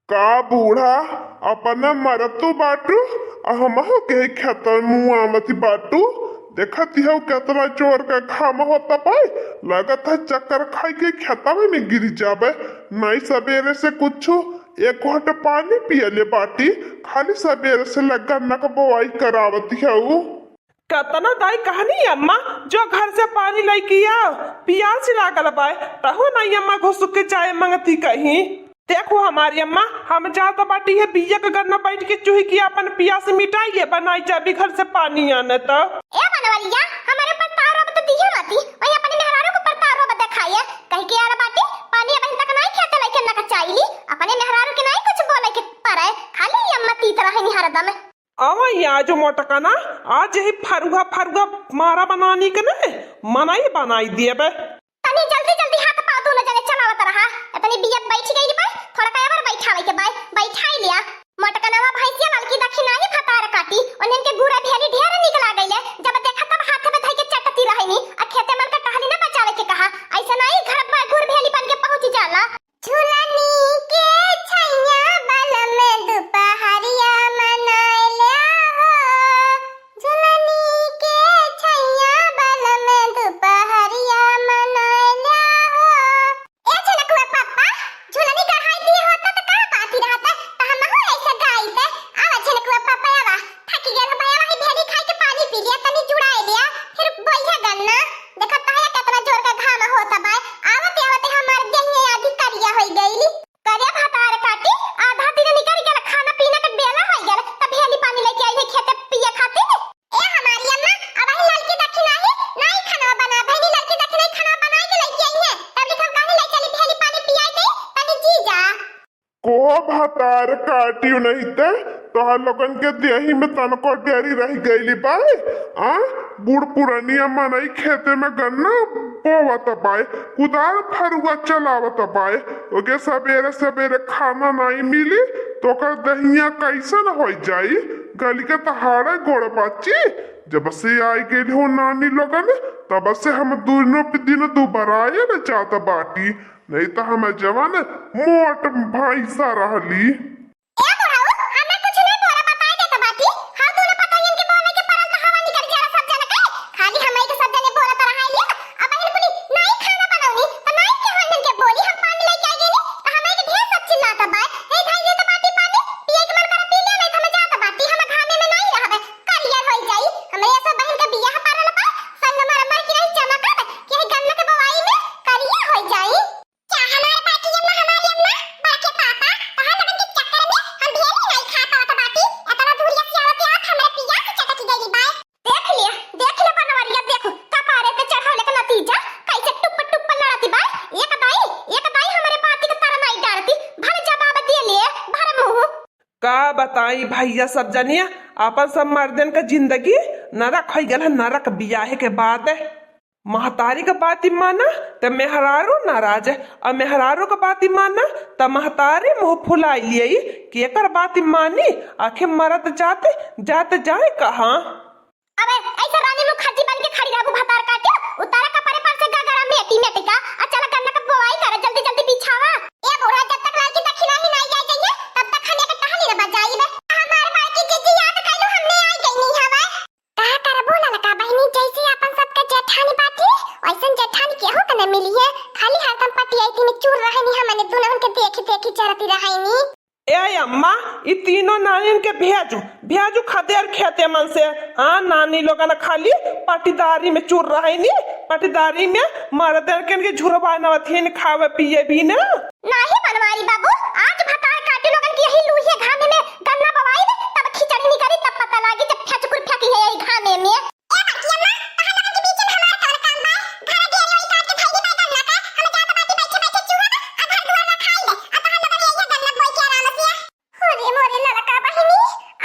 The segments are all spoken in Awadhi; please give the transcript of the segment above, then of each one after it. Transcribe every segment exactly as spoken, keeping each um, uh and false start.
का बूढ़ा, अपना मरतू बाटू, आ हमहू के खेत में मुआवत बाटू। देखत हऊ केतना जोर का घाम होता बाय, लगत है चक्कर खाई के खेतवा में गिर जाबे। नाई सबेरे से कुछ एक घोट पानी पियले बाटी, खाली सबेरे से लग गन्ना क बोआई करावत हऊ। कतना दाई कहनी अम्मा, जो घर से पानी लइके आ, पियास लागल बाय, तहु नाई अम्मा घुसुक के चाय मंगती कहीं। देखो हमारी अम्मा, हम जात बाटी है बिया के गन्ना बैठ के चूही की अपन पियास मिटाई ले, बनाई जाबी घर से पानी आने त। ए बनवरिया, हमारे ऊपर ताव रोब त दिहे मती, वही अपने मेहरारू के ऊपर ताव रोब देखाए, कह के यार बाटी, पानी अबहिन तक नाई खेते लइके ना कचाइली, अपने मेहरारू के नाई कुछ बोले के परे, खाली अम्मा तीत रहनी हरदम। आवा यहाँ जो मोटकना, आज यही फरुआ फरुआ मारा बनानी के ने, मनई बनाई देबे। तनी जल्दी जल्दी हाथ पाँव दोनों जने चलावत रहा। इतनी बियत बैठ गई बा, थोड़ा का और बैठावे के बा, बैठाई लिया। मोटकनवा भैंसिया ललकी दखिनाही भतार काटी, उन्हन के गुड़ा भेली ढेर निक लागैले। जब देखा तब हाथ में धई के चटती रहनी, आ खेते मन का टहली न बचावे के कहा। ऐसे नाई घर पर गुड़ भेली बन के पहुँच जाला। झुलनी के छैया बलम दुपहरिया मनाए ल्या हो, झुलनी के छैया बलम दुपहरिया मनाए ल्या हो। ए झलकुआ पप्पा, झुलनी गढ़ाई दिए होता त का बात ही रहता, त हमहू ऐसे गाइत। आवा झलकुआ पप्पा, आवा, थकी गए हम, आवा, ही भेली खाई के पानी पी लिया, तनी जुड़ाए लिया, फिर बोइया गन्ना। देखत तहया केतना जोर का घाम होत बा। आवत आवत हमार देहिया आधी करिया होई गईली। करे भतार काटी, आधा दिन निकल गल, खाना पीना के बेला होई गल, तब भेली पानी लेके आई है खेते पिए खातिर। ए हमारी अम्मा, अब ही ललकी दखिनाही नाई खाना बना, बहनी ललकी दखिनाही खाना बनाई के लेके आई है, तब लिखम कहनी ले चली भेली पानी पियाई दे, तनी जी जा। कोह भतार काटियो नहीं ते, तोहर लोगन के देही में तनको डेरी रह गईली बाय। आ, बूढ़ पुरनिया मनई खेते में गन्ना बोवत बाय, कुदार फरुआ चलावत बाय, ओके सबेरे सबेरे खाना नाई मिली, तो ओकर दहिया कैसन हो जाई? गली के तहाड़े गोड़ बाची। जब से आई गई हो नानी लोगन, तब से हम दोनों पे दिन दुबराए न जात बाटी। नहीं तो हम जवान मोट भैंसा रहली। ए बुढ़ऊ, हमें कुछ नहीं बोला, बताई देत बाटी। हाँ, दोनों पतोहियन के बोले के परल त हवा निकल जाला सब जन के। खाली हमई के सब जने बोलत रहाई लिया। अब बहिन कुली नाई खाना बनौनी, त नाई के हमन के बोली हम पानी लेके आ गईनी, त हमई के ढेर सब चिल्लात बा। हे भाई, ये त बाटी पानी, पिए के मन करे पी ले, नहीं त हम जात बाटी, हम घामे में नाई रहबे, करियर होई जाई। हमरे सब बहिन के बियाह परल बा, संगमरमर की नहीं चमकत, कि यही गन्ना के बोआई में करियर होई जाई। क्या हमार बाटी अम्मा, हमारी अम्मा, बड़के पापा, तोहार लोगन के चक्कर में हम भेली नाई खा पावत बाटी। एतना दूरिया से आवत आवत हमरे पियास चटक गइल बा। देख लिया, देख ले बनवरिया, देखो, कपारे पे चढ़वले के नतीजा, कैसे टुप टुप लड़ती बा। एक दाई, एक दाई हमरे बाती के तारा नाई डारती, भर जवाब दे ले, भर मुंह। का बताई भैया सब जनिया, आपन सब मर्दन का जिंदगी नरक होइ गल है, नरक बियाहे के बाद। महतारी क बात माना त मेहरारू नाराज, अउर मेहरारू क बात माना त महतारी मुँह फुलाई लियई कि एकर बात मानी, आखिर मरद जात, जात जाए कहाँ। अबे ऐसे रानी मुखर्जी बन के खड़ी रहबू भतार काटियो, उतारा कपड़े पर से गगरा मेटी मेटी का, आ चला गन्ना क बोआई करे, जल्दी जल्दी बिछावा। ए बूढ़ा, जब तक लड़की दखिना ही नाई जाए जाइए, तब तक हम एक टहली न बजाई बे। हमार माई की जिज्जी याद कैलू, हमने आई गई नहीं हवा। का करबो ललका बहिनी, जैसे आपन सबके जेठानी बाटी, वैसन जेठानी केहू के न मिली है। खाली हरदम पटियाई में चूर रहनी, हमने दुनहन के देखी देखी जरती रहनी। ए अम्मा, ई तीनों नानिन के भेजू, भेजू खदेर खेते मन से। हाँ, नानी लोगन खाली पटीदारी में चूर रहनी, पटीदारी में मर्दन के झुरवा नवथिन खावे पिए भी ना। नाही बनवारी बाबू, आज भतार काटी लोगन की यही लूहे घामे में गन्ना बवाई दे, तब खिचड़ी निकरी, तब पता लागी जब फेचकुर फेंकी है यही घामे में। ए बड़की अम्मा, तहां लोगन के बीच में हमार कौन काम बा? घर गेड़ी ओड़ी काट के धइली बा गन्ना का, हम जात बाटी बैठे बैठे चूहा बा, आ घर दुआर रखाई दे, आ तहां लोगन यही गन्ना बोई के आराम से। अरे मोरे ललका बहिनी,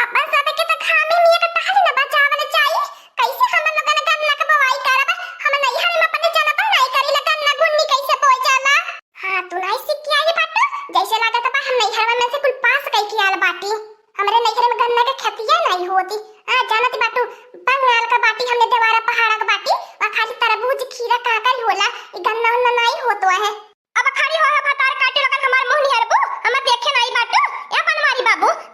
आपन सब के त घामे में एक टहली न बचावल जाई। कैसे हम लोगन गन्ना के बोआई करब? हम नैहर में अपने जनबे नाई करीला गन्ना गुन्नी कैसे बोई जाला। हाँ, तू नाई सीख के आई बाटू, जैसे लागत बा हम नैहर में से कुल पास कई के आल बाटी। हमरे नैहर में गन्ना के खेतिया नाई होती। हाँ, जानत बाटू, बंगाल का बाटी, हमने देवारा पहाड़ा का बाटी, वहाँ खाली तरबूज, खीरा, काकरी होला, ई गन्ना उन्ना नाई होतो है। अब खड़ी हो है भतार काटी लोगन हमार मुंह निहरबू, हम देखे नाई बाटू।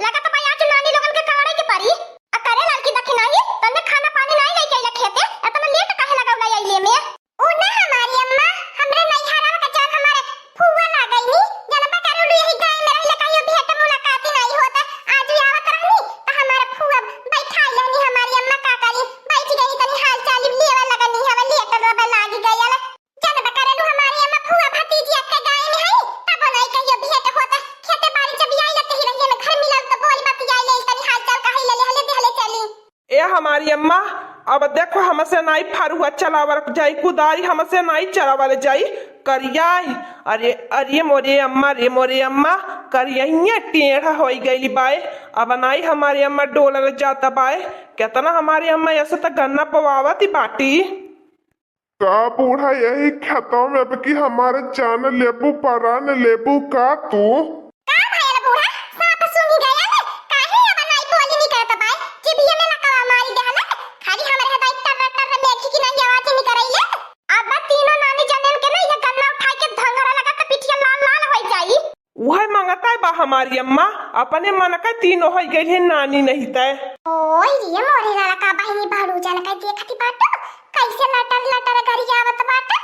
लगत बा आज नानी लोगन के कवड़े के परी। आ करे ललकी दखिनाही, तन्ने खाना पानी नाई लेके अइला खेते, एतना लेट काहे लगौला अइले में? उ ना हमारी अम्मा, हमरे नैहरवा के जौन हमारे फुआ लागइनी, जनबा करेलू यही गाँव में रहिले कहियो भेंट मुलाकात ही नाई होत। आज ही आवत रहनी त हमारे फुआ बैठाई रहनी हमारी अम्मा का करी, बैठ गई तनी हाल चाल लेवे लगनी, हवे लेट रहे लागी गयल। जनबा करेलू हमारी अम्मा फुआ भतीजी अक्के गाँव में है, तब नाई कहियो भेंट होत। खेते बाड़ी जब आई लगते ही रहिए में घर मिलल त बोली बतियाई ले तनी हाल चाल कहे ले ले हले देहले चली। ए हमारी अम्मा, अब देखो हमसे नाई फरुआ चलावल जाई, कुदारी हमसे नाई चलावल जाई। करियाई, अरे, अरे मोरे अम्मा, रे मोरे अम्मा, करियहिए टेढ़ होई गइली बाय। अब नाई हमारी अम्मा डोलल जात बाय। केतना हमारी अम्मा ऐसे त गन्ना पवावत ही बाटी। का बूढ़ा यही खेतवा में अब की हमारे जान लेबू, परान लेबू का तू? का भयल बूढ़ा, साफ सूंघी गयल? काहे अब नाई बोली निकरत बाय? जिभिया में लकवा मारी देहलत, खाली हमरे हदाई टर्र टर्र मेघी की नाई आवाज निकरैले। अब तीनों नानी जनेन के ना ये गन्ना उठाई के धंगरा लगा त पिठिया लाल लाल होई जाई। उहे मंगताय बा हमारी अम्मा, अपने मन के तीनों होई गइल है नानी नहीं तय। ओए रे मोरे लाला का बहिनी बहरू जन के देखती बाटू, कैसे लटर लटर गरियावत बाटे।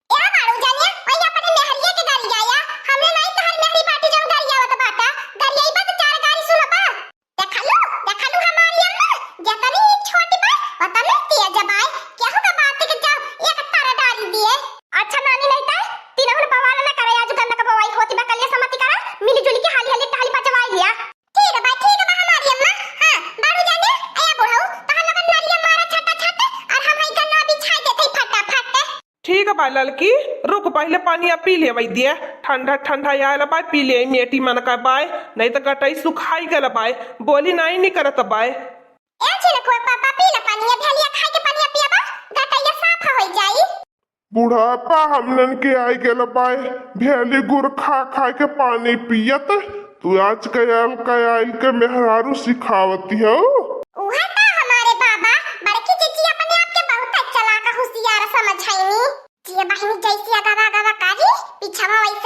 ए बारू जानिया, ओई अपने मेहरिया के गरियाया, हमरे नाई तहर मेहरी बाटी जौन गरियावत बाटा, गरियाई बा त चार गारी सुनबा। देखलू, देखलू हमारी अम्मा, जतनी छोटी बा, ओतनी तेज बाय, केहू का बात के जाओ, एक तारा डाली दिए। अच्छा नानी नहीं तय, तीनहुन बवाल न करे, आज गन्ना का बवाई होती बा, कलिया समति करा, मिली जुली के हाली हाली टहली पचवाई लिया। ठीक बा, ठीक बा हमारी अम्मा। हाँ, बारू जानिया, ए बुढ़ऊ, तहर लोगन नरिया मारा छटा छट, और हम हई गन्ना बिछाई देते फटाफट। ठीक बा ललकी, रुक पहिले पनिया पी लेवै दिए, ठंडा ठंडा आयल बा, पी ले मेटी मन का बाय, नहीं त गटई सुखाई गल बाय, बोली नाई निकरत बाय। ए छिलकुआ पापा, पी ले पनिया, भेलिया खाई के पनिया पियबा, गटैया साफ होई जाई। बुढ़ापा हमनन के आई गल बाय, भेली गुड़ खा खा के पानी पियत, तू आज कयाल कयाल के मेहरारू सिखावती हो। उहे त हमारे बाबा, बड़की जिज्जी अपने आप के बहुत चालाक होशियार समझाइनी। जिया बहिनी जैसे अगवा अगवा करी, पीछवा वैसे